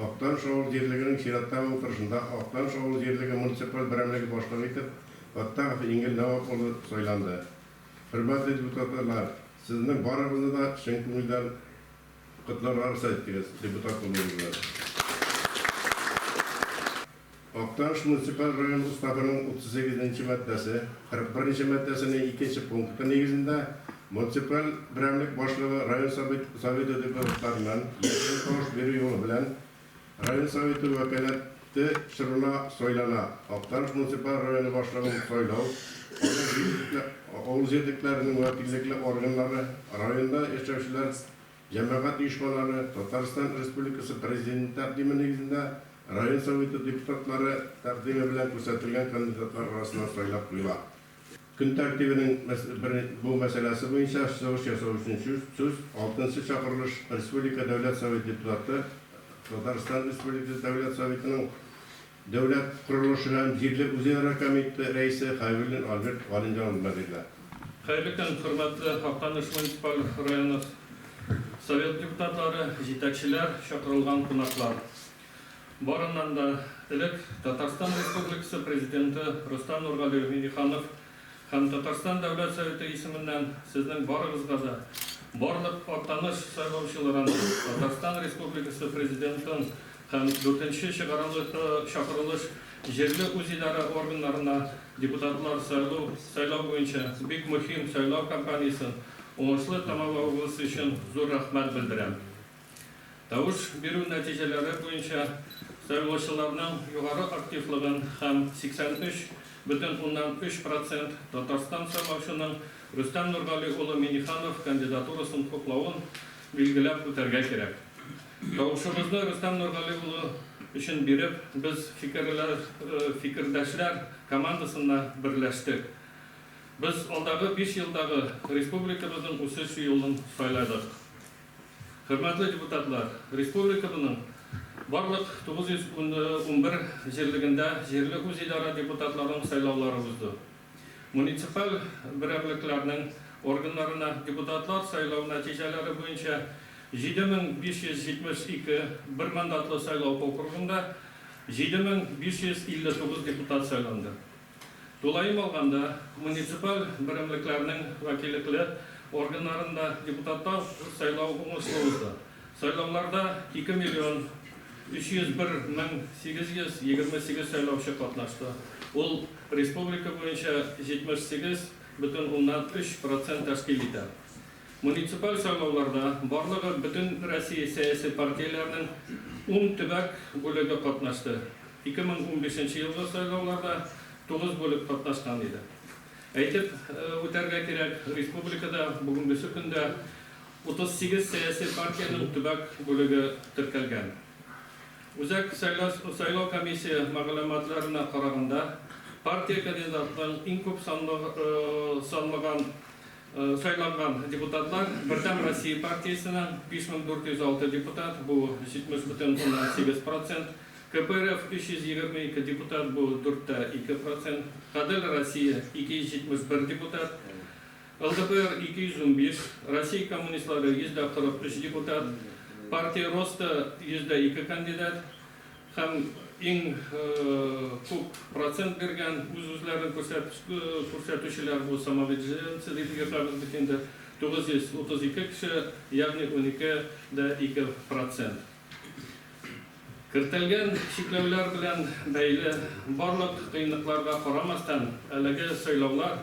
Актаныш авыл җирлегенең чираттагы утырышында Актаныш авыл җирлеге муниципаль берәмлеге башлыгы итеп Фәттахов Иңгел Нәвап улы сайланды. Хөрмәтле депутатлар, сезнең барыгызны да чын күңелдән котларга рөхсәт итегез, депутат булуыгыз белән. Актаныш муниципаль район Уставының 38 нче маддәсе, 41 нче маддәсенең икенче пункты нигезендә муниципаль берәмлек башлыгы район Советы депутатларыннан яшерен тавыш бирү юлы белән район Советы вәкаләте чорына сайлана. Актаныш муниципаль районы башлыгын сайлау аның авыл җирлекләренең вәкиллекле органнары, районда яшәүчеләр Җәмәгать оешмалары Татарстан Республикасы Президенты тәкъдиме нигезендә район Советы депутатлары тәкъдиме белән күрсәтелгән кандидатлар арасыннан сайлап куела. Көн тәртибенең бер бу мәсьәләсе буенча чыгыш ясау өчен сүз алтынчы чакырылыш Республика Дәүләт Советы депутаты, Татарстан Республикасы Дәүләт Советының Дәүләт корылышы һәм җирле үзидарә комитеты рәисе Хәбибуллин Альберт Галимҗан улына бирелә. Хәерле көн, хөрмәтле Актаныш муниципаль районы Совет депутатлары, җитәкчеләр, чакырылган кунаклар! Барыннан да элек, Татарстан Республикасы Президенты Рөстәм Нургали Миңнеханов һәм Татарстан Дәүләт Советы исеменнән сезнең барыгызга да, барлык Актаныш сайлаучыларына Татарстан Республикасы Президентын һәм дүртенче чакырылыш җирле үзидарә органнарына депутатлар сайлау сайлау буенча бик мөһим сайлау кампаниясен уңышлы тәмамлавыгыз өчен зур рәхмәт белдерәм. Тавыш бирү нәтиҗәләре буенча сайлаучыларның югары активлыгын һәм 83,3 процент Татарстан сайлаучының Рөстәм Нургали улы Миңнеханов кандидатурасын хуплавын билгеләп үтәргә кирәк. Тавышыбызны Рөстәм Нургали улы өчен биреп, без фикердәшләр командасына берләштек. Без алдагы биш елдагы республикабызның үсеш юлын сайладык. Хөрмәтле депутатлар, республикабының барлык 911 җирлегендә җирле үзидарә депутатларының сайлаулары узды. Муниципаль берәмлекләрнең органнарына депутатлар сайлау нәтиҗәләре буенча 7572 бермандатлы сайлау округында 7559 депутат сайланды. Тулаем алганда, муниципаль берәмлекләрнең вәкиллекле органнарында депутатлар сайлау уңышлы узды. Сайлауларда 2 миллион 301 мең 828 сайлаучы катнашты, ул республика буенча 78,3 процент тәшкил итә. Муниципаль сайлауларда барлыгы Бөтенроссия сәяси партияләренең ун төбәк бүлеге катнашты. 2015 нче елгы сайлауларда тугыз бүлек катнашкан иде. Әйтеп үтәргә кирәк, республикада бүгенгесе көндә 38 сәяси партиянең төбәк бүлеге теркәлгән. Үзәк сайлау комиссия мәгълүматларына караганда, партия кандидатларын иң күп санлыган Сайланган депутатлар Бердәм Россия партиясенең 5406 депутат, бу 70,8 процент, КПРФ 322 депутат, бу 4,2 процент, Гадел Россия 271 депутат, ЛДПР 215, Россия коммунистлары 143 депутат, Партия Роста 102 кандидат, Һәм иң күп процент биргән, үз-үзләрен күрсәтүчеләр бу самовыдвиженцы дип йөртәбез бит инде, 932 кеше, ягъни 12,2 процент. Кертелгән чикләүләр белән бәйле барлык кыенлыкларга карамастан, әлеге сайлаулар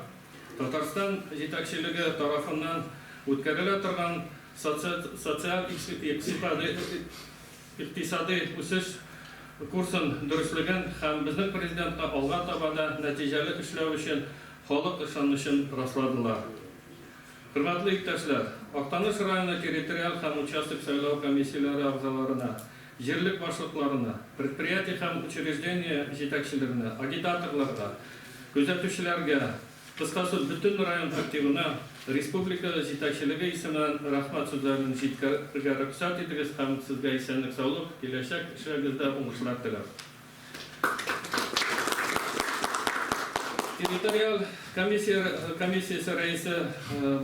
Татарстан җитәкчелеге тарафыннан үткәрелә торган социаль-икътисади Икътисадый үсеш курсын дөреслеген һәм безнең Президентка алга таба да нәтиҗәле эшләү өчен халык ышанычын расладылар. Хөрмәтле иптәшләр, Актаныш районы территориаль һәм участок сайлау комиссияләре әгъзаларына, җирлек башлыкларына, предприятие һәм учреждение җитәкчелегенә, агитаторларга, күзәтүчеләргә, Кыскасы, бөтен район активына республика җитәкчелеге исеменнән рәхмәт сүзләрен җиткерергә рөхсәт итегез һәм сезгә исәнлек-саулык, киләчәк эшләрегездә уңышлар теләп. Территориаль комиссия комиссиясе рәисе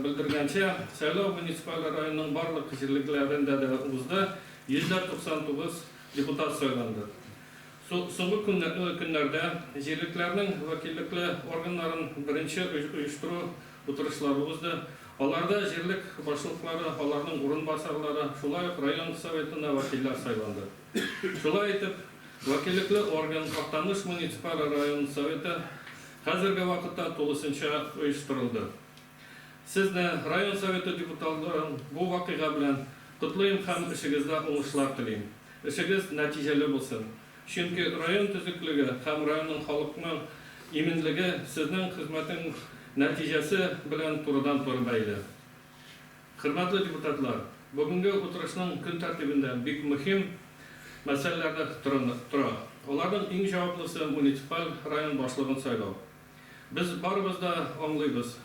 белдергәнчә, сайлау муниципаль районның барлык җирлекләрендә дә узды, 99%. депутат сайланды. Соңгы көннәрдә җирлекләрнең вәкиллекле органнарын беренче оештыру утырышлары узды. Аларда җирлек башлыклары, аларның урынбасарлары, шулай ук район Советына вәкилләр сайланды. Шулай итеп, вәкиллекле орган Актаныш муниципаль район Советы хәзерге вакытта тулысынча оештырылды. Сезне, район Советы депутатларын бу вакыйга белән котлыйм һәм эшегездә уңышлар телим. Эшегез нәтиҗәле булсын. Чөнки район төзеклеге һәм районның халыкның иминлеге сезнең хезмәтең нәтиҗәсе белән турыдан-туры бәйле. Хөрмәтле депутатлар, бүгенге утырышның көн тәртибендә бик мөһим мәсьәләләр дә тора. Аларның иң җаваплысы, муниципаль район башлыгын сайлау. Без барыбыз да аңлыйбыз,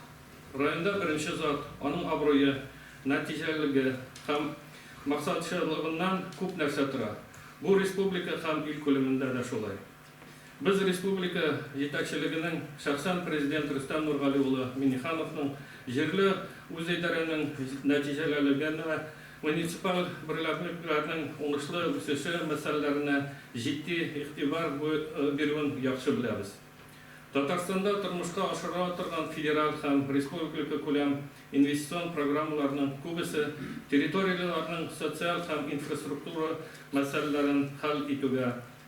районда беренче зат, аның абруе, нәтиҗәлелеге һәм максатчанлыгыннан күп нәрсә тора. Бу республика һәм ил күлемендә дә шулай. Без республика җитәкчелегенең, шәхсән Президент Рөстәм Нургали улы Миңнехановның җирле үзидарәнең нәтиҗәлелегенә, муниципаль берлекләрнең уңышлы үсеше мәсьәләләренә җитди игътибар бирүен яхшы беләбез. Татарстанда тормышка ашырыла торган федераль һәм республикакүләм инвестицион программаларның күбесе территорияләрнең социаль һәм инфраструктура мәсьәләләрен хәл итүгә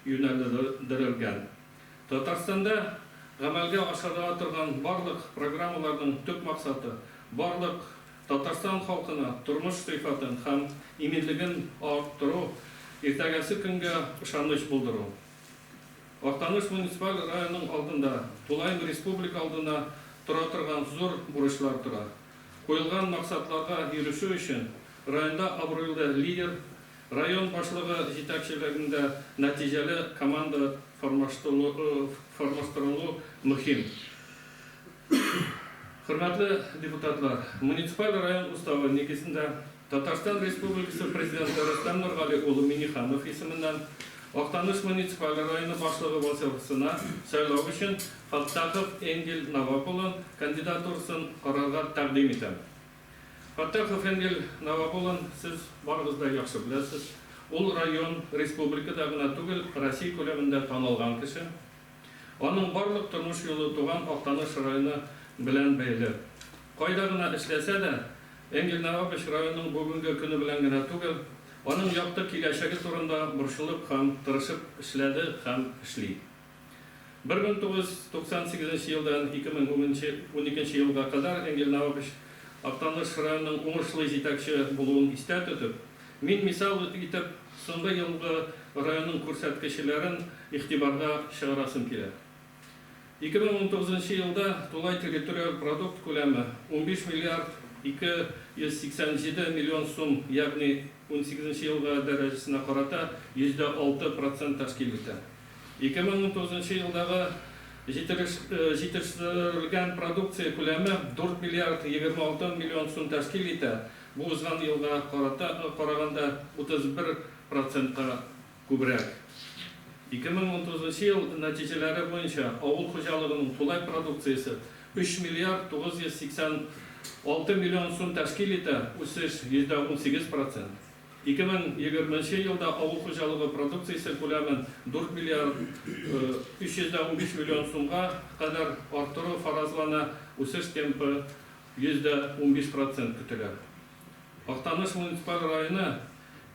юнәлдерелгән. Татарстанда гамәлгә ашырыла торган барлык программаларның төп максаты, барлык Татарстан халкына тормыш сыйфатын һәм иминлеген арттыру, иртәгәсе көнгә ышаныч булдыру. Актаныш муниципаль районының алдында, тулаем республика алдына тора торган зур бурычлар тора. Куелган максатларга ирешү өчен районда абруйлы лидер, район башлыгы җитәкчелегендә нәтиҗәле команда формаштырылу мөһим. Хөрмәтле депутатлар, муниципаль район уставы нигезендә Татарстан Республикасы Президенты Рөстәм Нургали улы Миңнеханов исеменнән Актаныш муниципаль районы башлыгы вазыйфасына сайлау өчен Фәттахов Энгель Навап улын кандидатурасын карарга тәкъдим итәм. Фәттахов Энгель Навап улын сез барыгыз да яхшы беләсез. Ул район, республикада гына түгел, Россия күләмендә танылган кеше. Аның барлык тормыш юлы туган Актаныш районы белән бәйле. Кайда гына эшләсә дә, Энгель Навапович районның бүгенге көне белән генә түгел, аның якты киләчәге турында борчылып һәм тырышып эшләде һәм эшли. 1998 елдан 2012 елга кадәр Энгель Навапович Актаныш районының уңышлы җитәкче булуын истә тотып, мин мисал итеп соңгы елгы районның күрсәткечләрен игътибарга чыгарасым килә. 2019 елда тулай территориаль продукт күләме 15 миллиард 287 миллион сум, ягъни унсигезенче елгы дәрәҗәсенә карата 6 процент тәшкил итә. 2019 елдагы җитештерелгән продукция күләме 4 миллиард 26 миллион сум тәшкил итә, бу узган елга карата караганда 31 процентка күбрәк. 2019 ел нәтиҗәләре буенча авыл хуҗалыгының тулай продукциясе 3 миллиард 986 миллион сум тәшкил итә, үсеш, 18 процент. 2020 елда авыл хуҗалыгы продукциясе күләмен 4 миллиард 315 миллион сумга кадәр арттыру фаразлана, үсеш темпы 15 процент көтелә. Актаныш муниципаль районы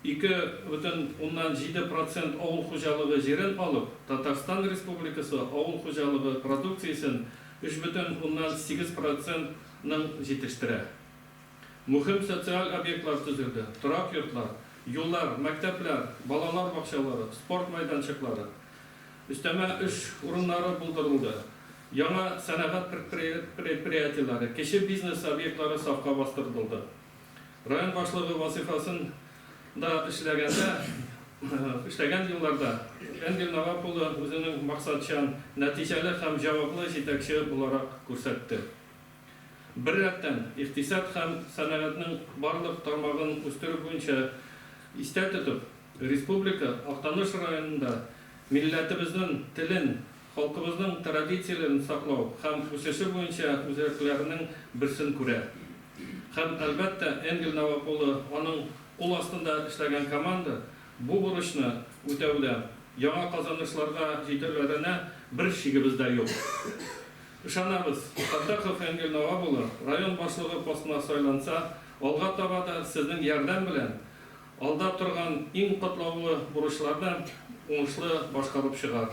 2,7 процент авыл хуҗалыгы җирен алып, Татарстан Республикасы авыл хуҗалыгы продукциясен 3,8 процентның җитештерә. Мөһим социаль объектлар төзелде, торак йортлар, юллар, мәктәпләр, балалар бакчалары, спорт мәйданчыклары, өстәмә эш урыннары булдырылды, яңа сәнәгать предприятиеләре, кече бизнес объектлары сафка бастырдылды. Район башлыгы вазыйфасында эшләгәндә, эшләгән елларда Энгель Навап улы үзенең максатчан, нәтиҗәле һәм җаваплы җитәкче буларак күрсәтте. Беррәттән, икътисад һәм сәнәгатьнең барлык тармагын үстерү буенча истә тотып, республика Актаныш районында милләтебезнең телен, халкыбызның традицияләрен саклау һәм үсеше буенча үзәкләрнең берсен күрә. Һәм, әлбәттә, Энгель Навап улы, аның кул астында эшләгән команда бу бурычны үтәүдә яңа казанышларга җитәрләренә бер шигебез дә юк. Ышанабыз, Фәттахов Энгель Навап улы район башлыгы постына сайланса, алга таба да сезнең ярдәм белән алда торган иң катлаулы бурычларны уңышлы башкарып чыгар.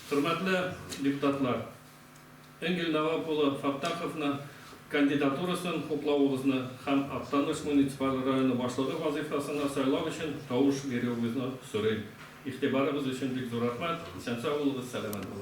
Хөрмәтле депутатлар, Энгель Навап улы Фәттаховны кандидатурасын хуплавыгызны һәм Актаныш муниципаль районы башлыгы вазыйфасына сайлау өчен тавыш бирүегезне сорыйм. Игътибарыгыз өчен бик зур рәхмәт. Исән-сау булыгыз, сәламәт булыгыз.